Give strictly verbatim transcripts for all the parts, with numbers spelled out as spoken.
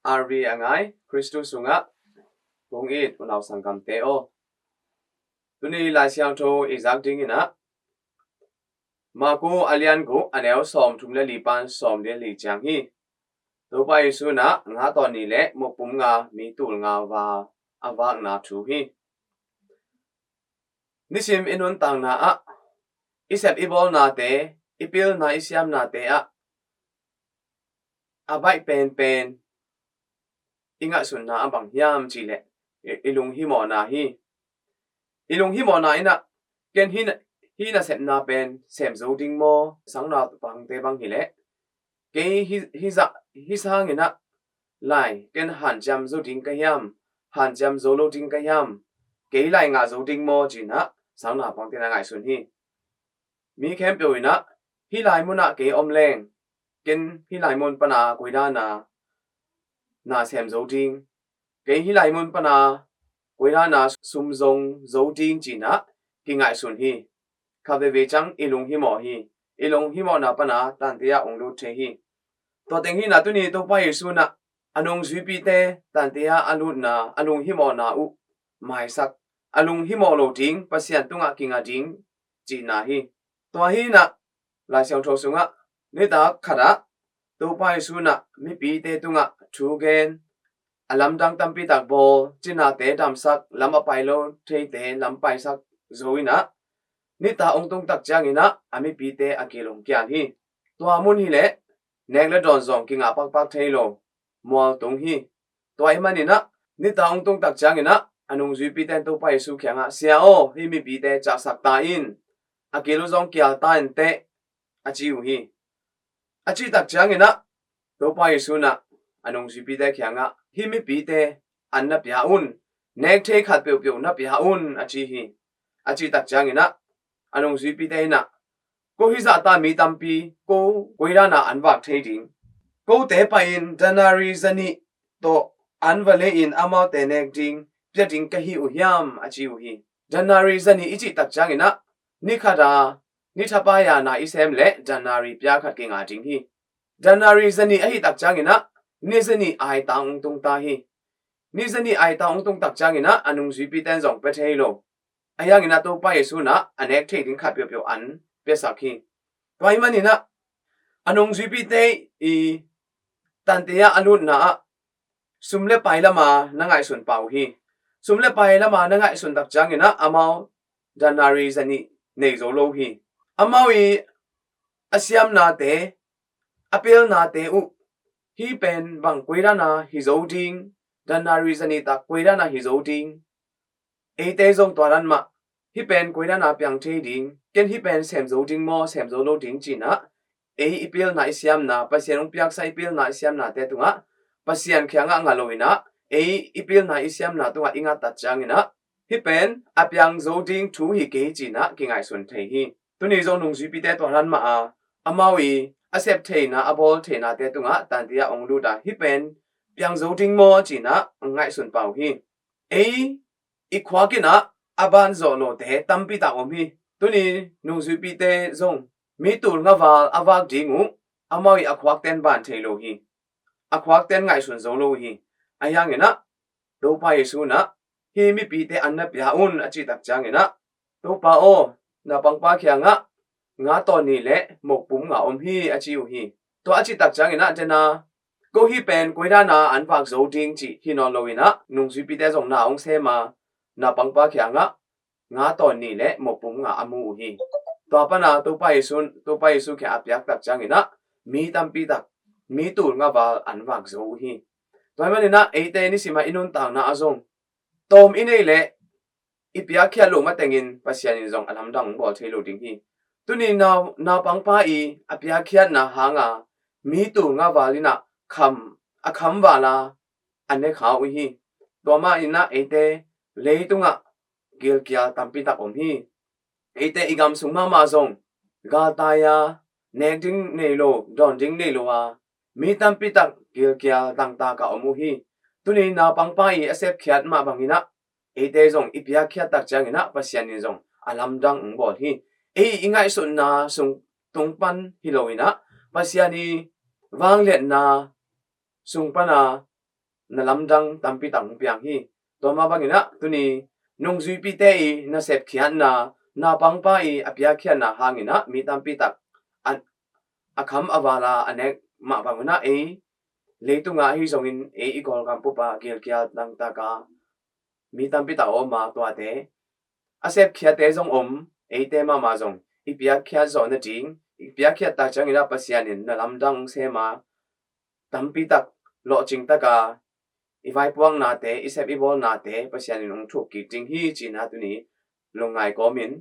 R V a ngai Khristu sungah kong it unau sanggamte aw, tuni Lai Siangtho i zak dingin ah Marku a lian guk a neu sawm thum le li pan sawm le li ciang hi. Topa Jesu in ah nga tawn nih le mukpum nga, mi tul nga val a vakna thu hi. Nisim i nuntakna ah, i sep i bawlnate, i pilna i siamnate ah a baih penpen i ngaihsutna a bang hiam cih leh i, i lunghimawhna hi. I lunghimawhna in ah ken hih na, hih nasepna pen sem zo ding maw, sangnaupangte bang hi leh kei hih, hih zah, hih sangin ah lai ken hanciam zo ding ka hiam, hanciam zo lo ding ka hiam, kei lai ngah zo ding maw ci-in ah sangnaupangte in a ngaihsun hi. Mi khempeuh in ah hih lai munah kei om leng ken hih lai mun pana koi dana na sem zo ding, kei hih lai mun pana koi dana sum zong zo ding ci-in ah kingaihsun hi. Khat veivei ciang i lunghimawh hi. I lunghimawhna pana tante ah ong lut thei hi. Tua teng hi-in ah tuni Topa Jesu in ah a nungzuipite tante ah a lutna, a lunghimawhna uh maisak, a lunghimawh lo ding, Pasian tungah kinga ding cihna hi. Tua hi-in ah Lai Siangtho sungah nitak khat ah Topa Jesu in ah mipite tungah thu gen, a lamdang tampi tak bawl, cinate damsak, lam a pai lo theite lam paisak zo in ah nitak ong tung tak ciangin ah a mipite a gil ong kial hi. Tua mun hi leh nek le dawn zong kingah pakpak thei lo mual tung hi. Tua ahih manin ah nitak ong tung tak ciangin ah a nungzuipite in Topa Jesu kiangah, Sia aw, hih mipite ciahsak ta in, a gil uh zong kial ta in teh, a ci uh hi. A cih tak ciangin ah Topa Jesu in ah a nungzuipite kiangah, Hih mipite an na pia un, nek thei khat peuhpeuh na pia un, a ci hi. A cih tak ciangin ah a nungzuipite in ah, Ko hih zahta mi tampi ko koi dana an vak thei ding? Kote pai-in danari zanih tawh an va lei-in amaute nek ding pia ding ka hi uh hiam? A ci uh hi. Danari zanih i cih tak ciangin ah ni khat a ni thapai a na i sem leh danari pia khat kinga ding hi. Danari zanih ahih tak ciangin ah ni zanih aitang ong tung ta hi. Ni zanih aitang ong tung tak ciangin ah a nungzuipite in zong pia thei lo. Ahi hangin ah Topa Jesu in ah a nek thei ding khat peuhpeuh an piasak hi. Tua ahih manin ah a nungzuipite i tante ah a lutna ah sum le pai lama na ngaihsun pah uh hi. Sum le pai lama na ngaihsun tak ciangin ah amau danari zanih nei zo lo hi. Amau i a siamnate, a pilnate uh hih pen bang koi dana hi zo ding, danari zanih tak koi dana hi zo ding, eite zong tua dan mah hih pen koi dana piang thei ding, ken hih pen sem zo ding maw, sem zo lo ding ci-in ah ei i pilna i siamna, Pasian hong piaksa i pilna i siamnate tungah Pasian kiangah ngah lo-in ah ei i pilna i siamna tungah i ngat tak ciangin ah hih pen a piang zo ding thu hi kei ci-in ah kingaihsun thei hi. Tuni zong nungzuipite tua dan mah a amau i a sep theihna, a bawl theihnate tungah tante ah ong lut a hih pen piang zo ding maw ci-in ah ong ngaihsun pah uh hi. Ei i khuak in ah a ban zawh lote tampi tak om hi. Tuni nungzuipite zong mi tul nga val a vak ding uh amau i a khuakte in ban thei lo hi. A khuakte in ngaihsun zo lo uh hi. Ahi hangin ah Topa Jesu in ah hih mipite an na pia un, a cih tak ciangin ah, Topa aw, naupangpa kiangah nga tawn nih le mukpum nga om hi, a ci uh hi. Tua a cih tak ciangin ah dena, ko hih pen koi dana an vak zo ding cih hi nawn lo-in ah nungzuipite zong na hong sem a naupangpa kiangah nga tawn nih le mukpum nga a mu uh hi. Tua pana Topa Jesu, Topa Jesu kiang a piak tak ciangin ah mi tampi tak, mi tul nga val an vak zo uh hi. Tua ahih manin ah eite nisim a i nuntakna ah zong tawm i neih leh i piakkhiat loh matengin Pasian in zong a lamdang hong bawl thei lo ding hi. Tuni nau, naupangpa i a piakkhiatna hanga mi tul nga val in ah kham, a kham val a a ne kha uh hi. Tua mah in ah eite leitungah gilkial tampi tak om hi. Eite i gam sung mahmah zong galtai a, nek ding nei lo, dawn ding nei lo a mi tampi tak gilkial dangtak a om uh hi. Tuni naupangpa i a sepkhiat mah bangin ah eite zong i piakkhiat tak ciangin ah Pasian in zong a lamdang hong bawl hi. Ei i ngaihsutna sung tung pan hi lo-in ah Pasian i vangliatna sung pana na lamdang tampi tak hong piang hi. Tua mah bangin ah tuni nungzuipite i nasepkhiatna, naupangpa i a piakkhiatna hangin ah mi tampi tak a, a kham a val a a nek mah bangun ah ei leitungah ahi zongin ei i Kawlgam pupa gilkial dangtak a mi tampi tak a om a, tuate a sepkhiate zong om. Eite mahmah zong i piakkhiat zawh nading, i piakkhiat tak ciangin ah Pasian in na lamdang sem a, tampi tak lawhcing tak a i vaipuaknate, i sep i bawlnate Pasian in hong thuk kik ding hi cihna tuni lungngai kawmin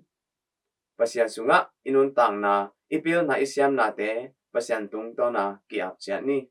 Pasian sungah i nuntakna, i pilna, i siamnate Pasian tungtawna ki-ap ciat ni.